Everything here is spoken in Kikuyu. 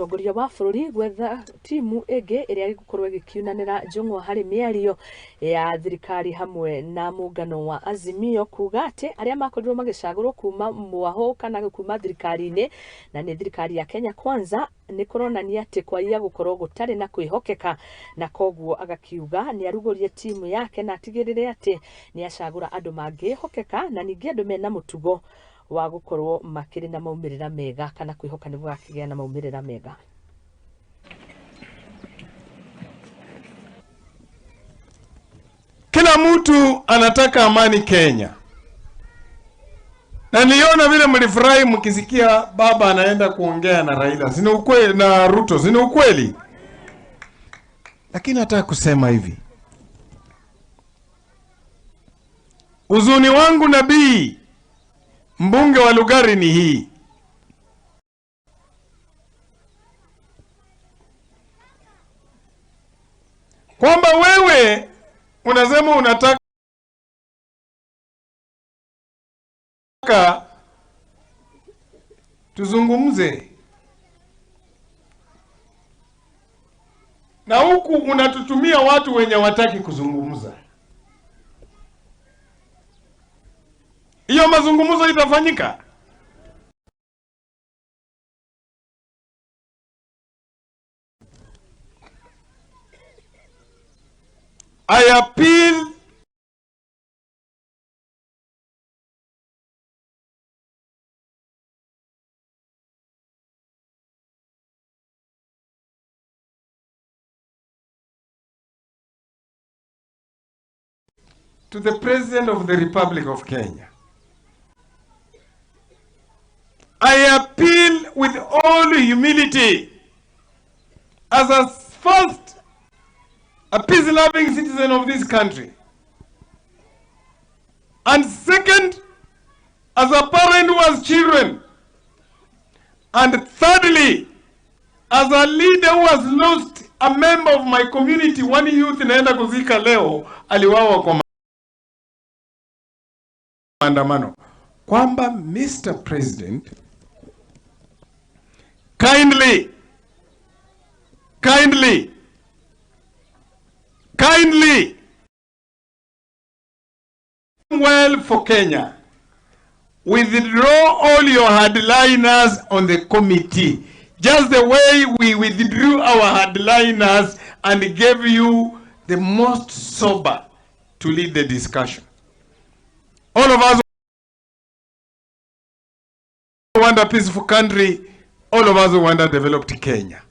Mũtongoria wa bũrũri gwetha timu ĩngĩ ĩrĩa ĩgũkorwo ĩgĩkiunanĩra njũng'wa harĩ mĩario ya thirikari hamwe na mũngano wa Azimio, kuga atĩ arĩa makorirwo magĩcagũrwo kuma mwahũ kana kuma thirikari-inĩ na nĩ thirikari ya Kenya Kwanza nĩ kũronania atĩ kwaiya gũkorwo gũtarĩ na kwĩhokeka, na koguo agakiuga nĩ arugũrie timu yake na atigĩrĩre atĩ nĩ acagũra andũ mangĩhokeka na ningĩ andũ mena mũtugo wa gũkorwo makĩrĩ na maumĩrĩra mega kana kwĩhoka nĩ gũgakĩgĩa na maumĩrĩra mega. Kila mtu anataka amani Kenya, na niliona vile mlifurahi mkisikia baba anaenda kuongea na Raila, si ni ukweli? Na Ruto, si ni ukweli? Lakini nataka kusema hivi, huzuni wangu nabii mbunge wa Lugari ni hii: kwamba wewe unasema unataka tuzungumze, na huku unatutumia watu wenye wataki kuzungumza. Hiyo mazungumzo itafanyika? I appeal to the President of the Republic of Kenya. I appeal with all humility as a first, a peace-loving citizen of this country, and second, as a parent who has children, and thirdly, as a leader who has lost a member of my community, one youth naenda kuzika leo, aliwawa kwa maandamano, kwamba Mr. President, kindly, kindly, kindly, well for Kenya, withdraw all your hardliners on the committee, just the way we withdrew our hardliners and gave you the most sober to lead the discussion. All of us want a peaceful country. All of us want a developed Kenya.